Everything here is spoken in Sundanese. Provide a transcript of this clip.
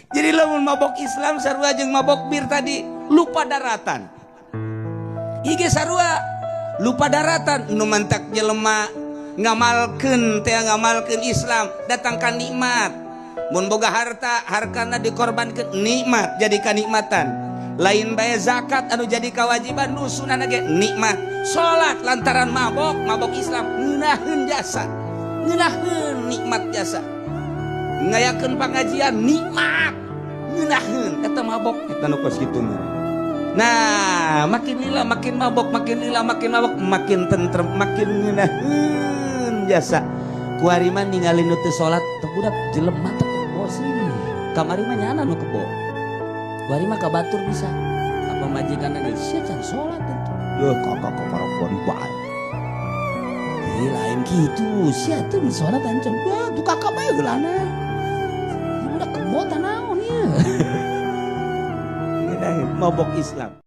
Jadi lamun mabok Islam sarua jeung mabok bir tadi, lupa daratan. Ige sarua lupa daratan. Nu mantak jelema ngamalkeun teh, ngamalkeun Islam, datangkan nikmat. Mun boga harta, hartana dikorbankeun, nikmat, jadi kanikmatan. Lain bae zakat anu jadi kewajiban, nu sunah ge nikmat. Salat lantaran mabok, mabok Islam, ngeunaheun jasa, ngeunaheun nikmat jasa. Ngayakeun pengajian nikmat, ngeunaheun eta mabok eta nu kos kitu mah. Nah, makin lila makin mabok, makin lila makin mabok, makin tentrem, makin ngeunaheun jasa. Kuari mah ningali nu teu salat teu, budak jelema teh kebo sih. Kamari mah nyana nu kebo. Kuari mah ka batur bisa. Apa majikan geus sia can salat tentu. Duh, kakak kaparapon bae. Ih, lain gitu, sia teh salat ancan. Ya, tuh kakak bae heulana. Budak kebo tah naon ieu? Mabok Islam.